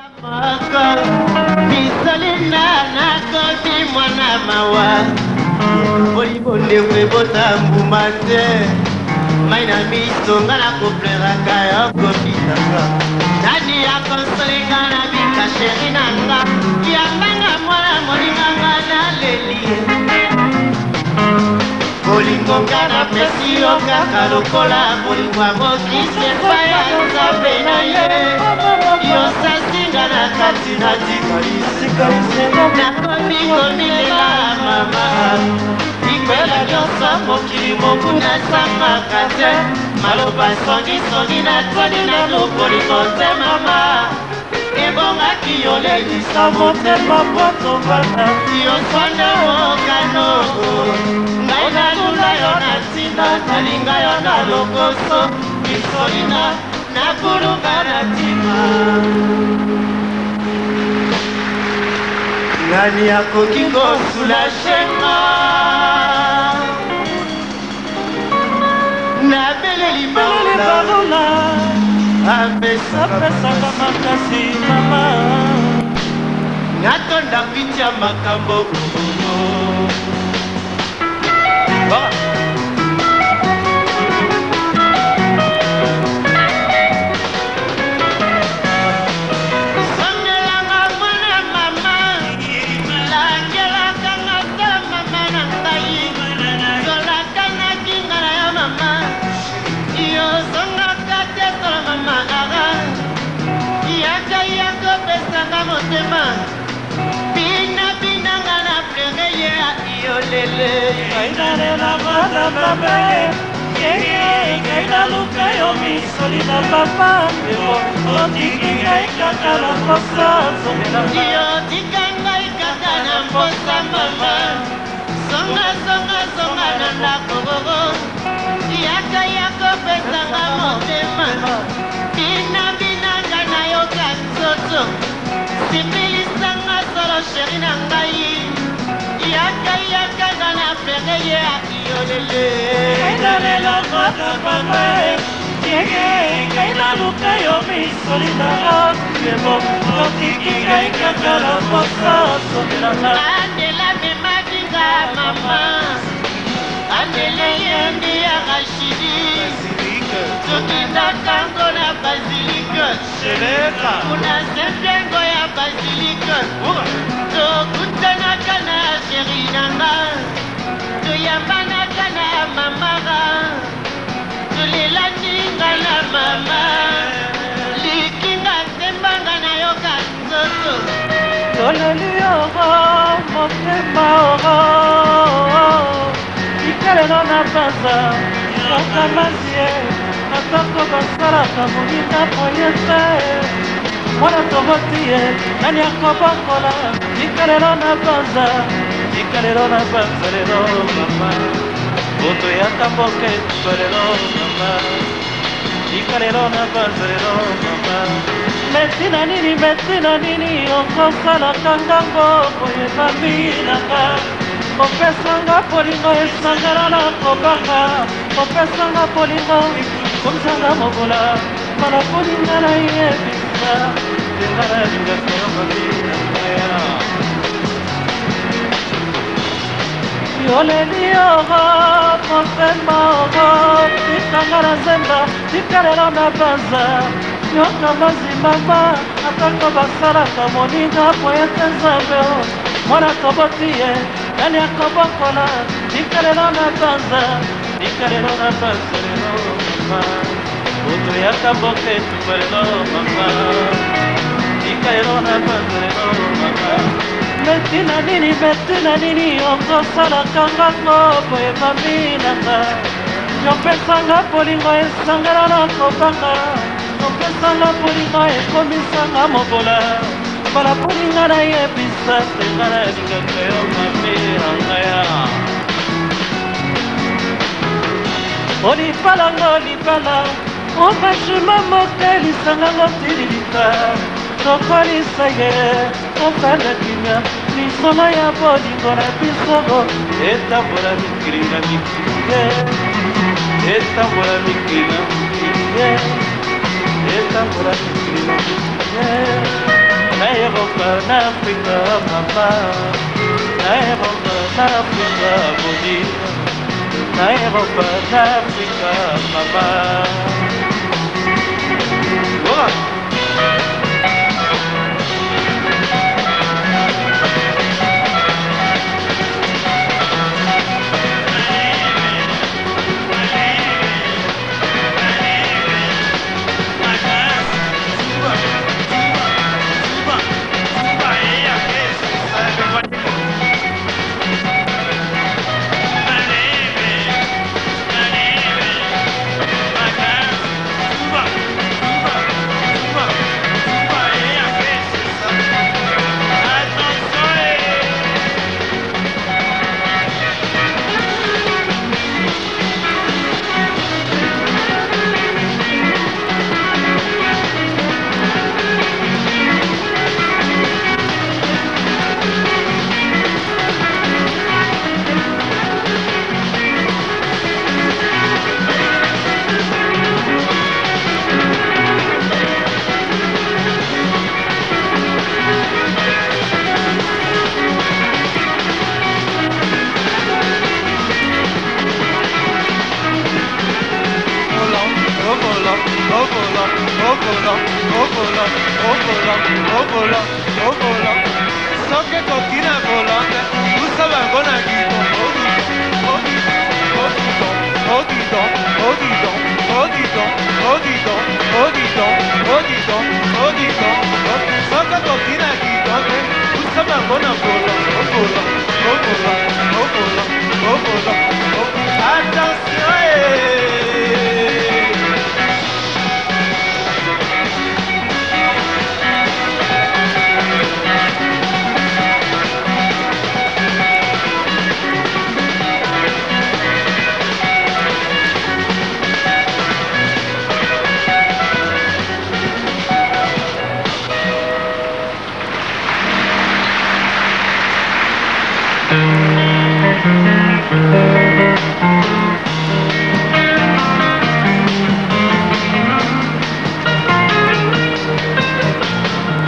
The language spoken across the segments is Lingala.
Moko misolina nakomi mwana mawa boli bondeko ebota mbuma te mai na miso nga nakopleraka yo kobisaka nani akonsolinga na bika sheri na nga yambanga mwana moninga nga naleli Bolingo nga napesi yo kaka lokola bolingo ya mokisi epai ya Nzambe na ye yosasi nga na kati natikali nakomi komilela mama likwela nyonso mokili mokuna esangaka te maloba songisongi natoni nanu bolingo te mama Ebongaki yolelisa motema po tovanda yo swana mokano ngai nalula yo na ntina nalinga yo na lokoso misolina nakulunga na ntima nani akoki kosulage nga Nabeleli Barula apesaka makasi mama natonda kwiti ya makambo. Songelanga mwana mama lakelaka nga sa mama na ngai Zolakanaki nga na yo mama yo zongaka te solo mama ara yaka yaka opesanga motema bina bina nga na pleure ye yo lele Ngai nalela mwana mabe ngai naluka yo misoli na papa otiki ngai kaka na mposa zongela yo tika ngai kaka na mposa mama Zonga zonga zonga na ndako yaka yaka opesanga motema bina bina nga nayoka nzoto sipilisanga solo sheri na ngai yaka yaka nga na plere ye yolele Ngai nalela mwana mabe ngai naluka yo misoli na yebo otiki ngai kaka na mposa zongela nga Andela memaki nga mama andele yendi ya rachidi tokendaka ngo na basilike kuna sempengo ya basilike tokutanaka na sheri na nga toyambanaka na mamara tolelani nga na mama likinga sembanga nayoka nzoto. Toleli oro motema oro likelelo na panza yoka mazie atako basalaka moninga boye te mwana toboti ye nani akobokola likelelo na panza likelelo na panza lelo mama moto yaka mboka etuka lelo mama Tika lelo na panza lelo mama. Metina nini metina nini okosalaka ngambo boye mami na nga opesanga bolingo esangana na kobanga opesanga bolingo komisanga mobola mbala bolinga na yebisa te nga nalingaka yo mami na ngai. Yoleli oro motema oro tikanga na zemba tika lelo na banza yoka mazi mama atako basalaka moninga boye te nzambe o mwana toboti ye nani akobokola tika lelo na banza tika lelo na banza lelo mama moto yaka mboka etumba lelo mama tika lelo na banza lelo mama Metina nini metina nini okosalaka ngango boye mami na nga yopesanga bolingo esangana na kobanga opesanga bolingo ekomisanga mobola mbala bolinga nayebisa te nga nalingaka yo mami na ngaya olibala nga olibala obashima mokelisanga ngo tililika tokolisa ye Tofanda kimia, lisolo ya bolingo na biso etambola mikili na mikili ye, etambola mikili na mikili ye, etambola mikili na mikili ye. Eropa na Afrika mama, na Eropa na Afrika bolingo, na Eropa na Afrika mama. Oh!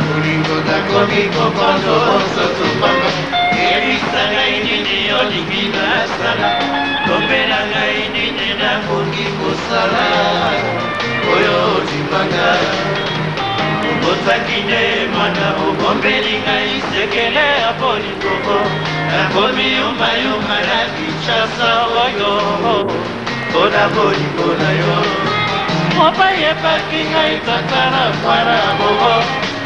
Bolingo nakomi kokondo nzoto pamba, yebisa ngai nini olingi nasala, lobela ngai nini nakoki kosala oyo ondimaka. Obotaki nde mwana, obombeli ngai sekele ya bolingo, nakomi yumayuma na Kinshasa oyo mpona bolingo na yo. Mobayebaki ngai tata na mwana bongo,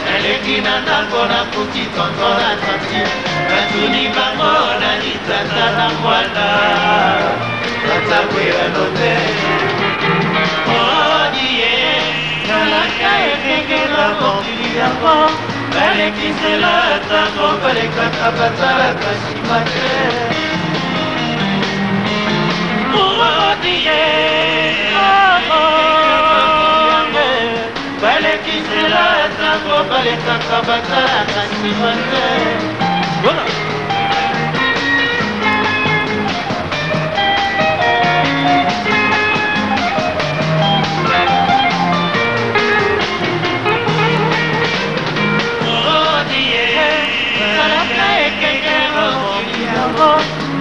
naleki na ndako nakuti tonton na tantine, natuni bango nani tata na mwana, tata kweyano te. Odie nalaka ekenge na mokili yango, balekisela ntango balekaka batalaka nsima te. Odie balekisela ntango balekaka batalaka nsima te. Voilà. Nalaka ekenge na mokili yango,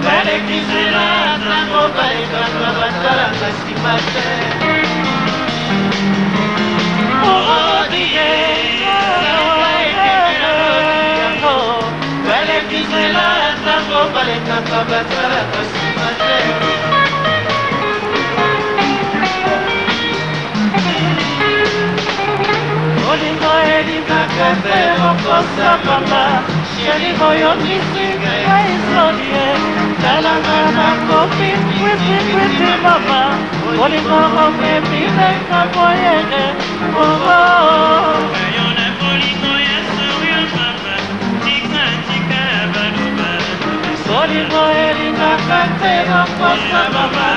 balekisela ntango balekaka batalaka nsima te. Odie nalaka ekenge na mokili yango, balekisela ntango balekaka batalaka nsima te. Bolingo elingaka te okosa pamba, chéri oyokisi ngai soni ye, talanga nakomi kwitikwiti mama, bolingo omemi lenga boyenge oh. Bolingo elingaka te okosa mama,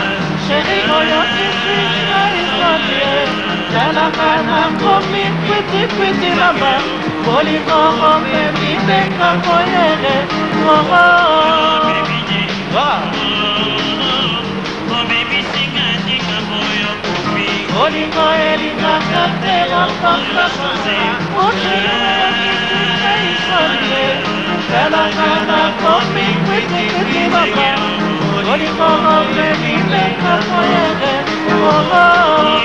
chéri oyokisi ngai soni ye, talanga nakomi kwitikwiti mama, bolingo omemi lenga boyenge oh. Bolingo elingaka te okosa mama, oyokisi ngai soni. Talaka nakomi kwitikwiti mama bolingo omemi meka moyenge oh.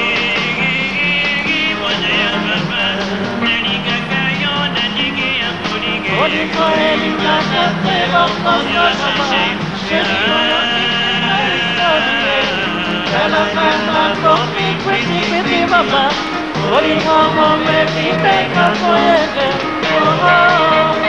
Bolingo elingaka te lokoso mama chéri oyoki Talaka nakomi kwitikwiti mama bolingo omemi meka moyenge oh.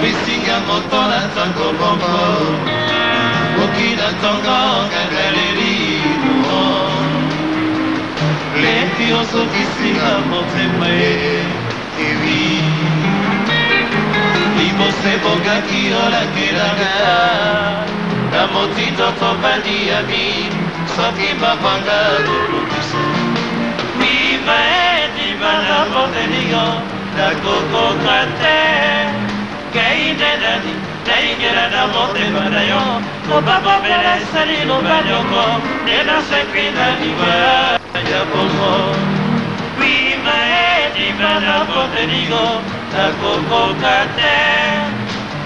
Bisinga moto na ntango moko oki na ntongo kangaleli leti osokisinga motema ye ewi liboso ebongaki olakelanga na motindo tobandi ya mi soki mabanga tolobisa wima edima na boteliyo nakokoka te ngai nde nani naingela na motema na yo kobabobela esali loba nyongo nde nasekwi na liwa ya bongo wima edima na boteliyo nakokoka te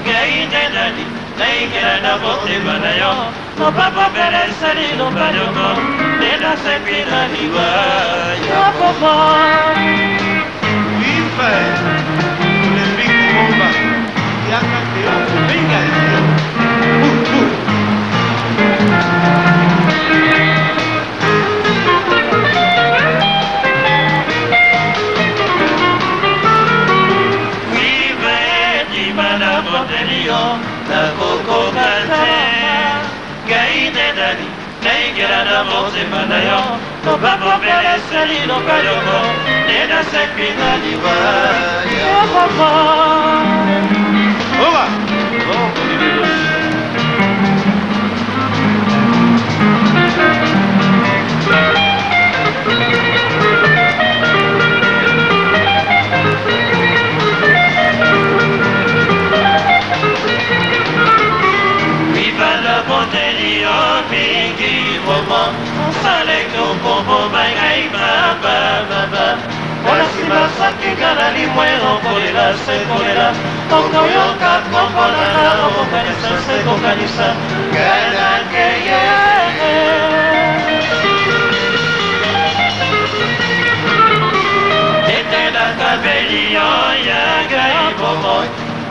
ngai nde nani naingela na motema na yo kobabobela esali loba nyongo nde nasekwi na liwa ya bongo. Oui, frère. Olembi komba. Yaka te okobenga yo. Wima edima na boteli yo nakokoka te ngai nde nani naingela na motema na yo kobabobela esali loba yongo nde nasekwi na liwa ya bongo. Oba. Oh, bomo osaleke okoboma ngai babababa mpona nsima soki nga na limwe okolela se kolela okoyoka kombo na nga okokanisa se kokanisa ngai nakeye. Ete nakabeli yo ya ngai bomoi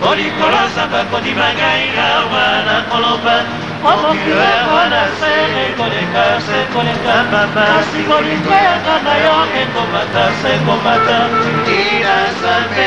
olikolo Nzambe akondima ngai awa nakoloba mokili wana se ekoleka se koleka kasi bolingo yanga na yo ekomata se komata tina Nzambe.